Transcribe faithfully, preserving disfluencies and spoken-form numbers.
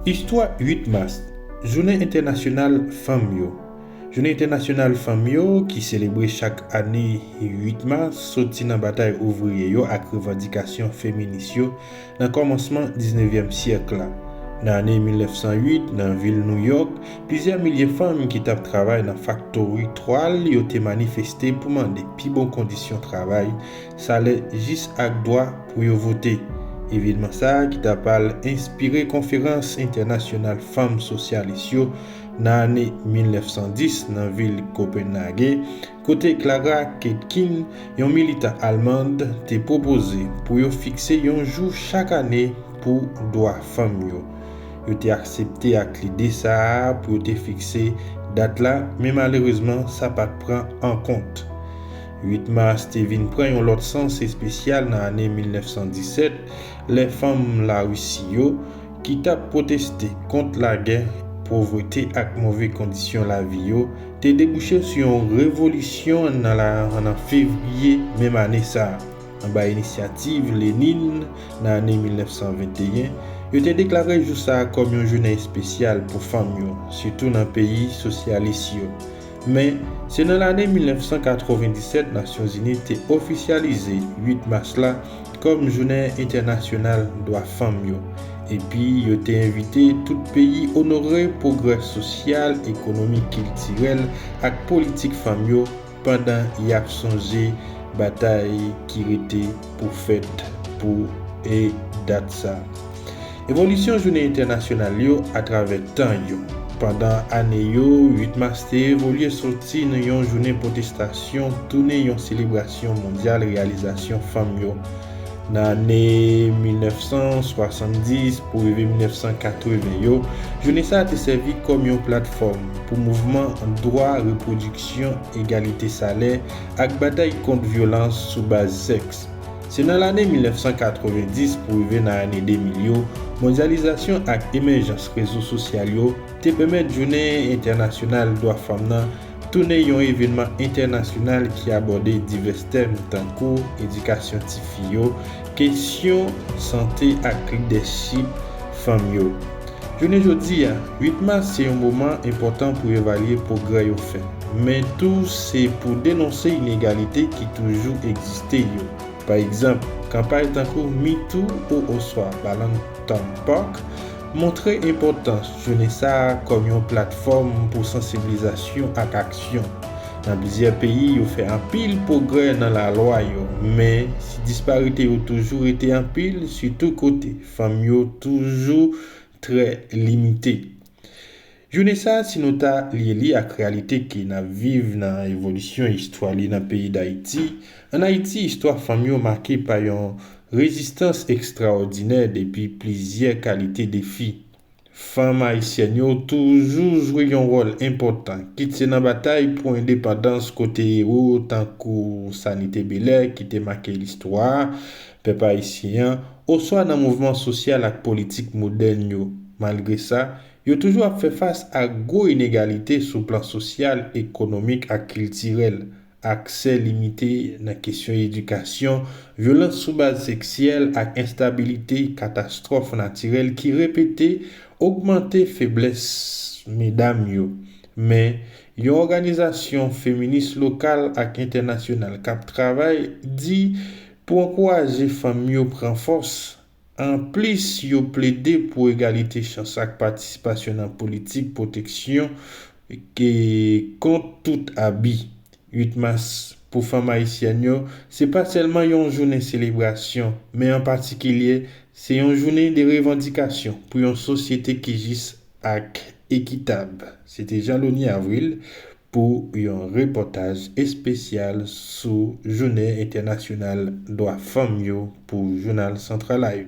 Istwa uit mas, Jounen Entènasyonal Fanm yo. Jounen Entènasyonal Fanm yo, ki selebre chak ane uit mas, soti nan batay ouvriye yo ak revandikasyon feminis yo nan kòmansman diznevyèm syèk la. Nan ane mil nèf san uit, nan vil Nouyòk, plizyè milye fanm ki t ap travay nan faktori twal yo te manifeste pou mande pi bon kondisyon travay, salè jis ak dwa pou yo vote. Evènman sa a ki t ap al enspire Konferans Entènasyonal Fanm Sosyalis yo nan ane mil nèf san dis nan vil Copenhague, kote Clara Zetkin, yon militan almand, te pwopoze pou yo fikse yon jou chak ane pou dwa fanm yo. Yo te aksepte ak lide sa a pou yo te fikse dat la, men malerezman, sa pa t pran an kont. Uit mas te vin pran yon lòt sans espesyal nan ane mil nèf san disèt, lè fanm Larisi yo, ki t ap pwoteste kont lagè, povrete ak move kondisyon lavi yo, te debouche sou yon revolisyon nan la, nan fevriye menm ane sa a. Anba inisyativ Lenin, nan ane mil nèf san venteyen, yo te deklare jou sa a kòm yon jounen espesyal pou fanm yo, sitou nan peyi sosyalis yo. Men, se nan lane mil nèf san katrevenndisèt Nasyonzini te ofisyalize uit mas la kòm Jounen Entènasyonal Dwa Fanm yo, epi yo te envite tout peyi onore pwogrè sosyal, ekonomik, kiltirèl ak politik fanm yo pandan y ap sonje batay ki rete pou fèt pou e dat sa. Evolisyon jounen entènasyonal yo atravè tan yo. Pandan ane yo, uit mas te evolye soti nan yon jounen pwotestasyon tounen yon selebrasyon mondyal reyalizasyon fanm yo. Nan ane mil nèf san swasanndis pou rive mil nèf san katreven yo, jounen sa a te sèvi kòm yon platfòm pou mouvman dwa repwodiksyon, egalite salè, ak batay kont vyolans sou baz sèks. Se nan lane mil nèf san katrevenndis pou rive nan ane de mil yo, mondyalizasyon ak emèjans rezo sosyal yo te pèmèt Jounen Entènasyonal Dwa Fanm nan tounen yon evènman entènasyonal ki abòde divès tèm tankou edikasyon tifi yo, kesyon sante ak lidèchip fanm yo. Jounen jodi a, uit mas se yon moman enpòtan pou evalye pwogrè yo fè, men tou se pou denonse inegalite ki toujou egziste yo. Pa egzanp, kanpay tankou Me Too ou oswa Ballantine Park montre enpòtans jounen sa a kòm yon platfòm pou sansibilizasyon ak aksyon. Nan plizyè peyi, yo fè anpil pwogrè nan lalwa yo, men si disparite yo toujou rete anpil, sitou kote fanm yo toujou trè limite. Jounen sa a, si nou ta lye li ak reyalite ke n ap viv nan evolisyon istwa li nan peyi Dayiti, ann Ayiti, istwa fanm yo make pa yon rezistans ekstraòdinè depi plizyè kalite defi. Fanm ayisyèn yo toujou jwe yon wòl enpòtan, kit se nan batay pou endepandans kote ewo tankou Sanité Belair ki te make listwa pèp ayisyen an, oswa nan mouvman sosyal ak politik modèn yo. Malgre sa, yo toujou ap fè fas ak gwo inegalite sou plan sosyal, ekonomik ak kiltirèl. Aksè limite nan kesyon edikasyon, vyolans sou baz seksyèl ak enstabilite, katastwòf natirèl ki repete ogmante feblès medam yo. Men, yon òganizasyon feminis lokal ak entènasyonal k ap travay di pou ankouraje fanm yo pran fòs. Anplis, yo plede pou egalite chans ak patisipasyon nan politik pwoteksyon ke kont tout abi. Uit mas pou fanm ayisyèn yo, se pa sèlman yon jounen selebrasyon, men an patikilye, se yon jounen de revandikasyon pou yon sosyete ki jis ak ekitab. Se te Jean Launy Avril pou yon repòtaj espesyal sou Jounen Entènasyonal Dwa Fanm yo pou Jounal Santral A U.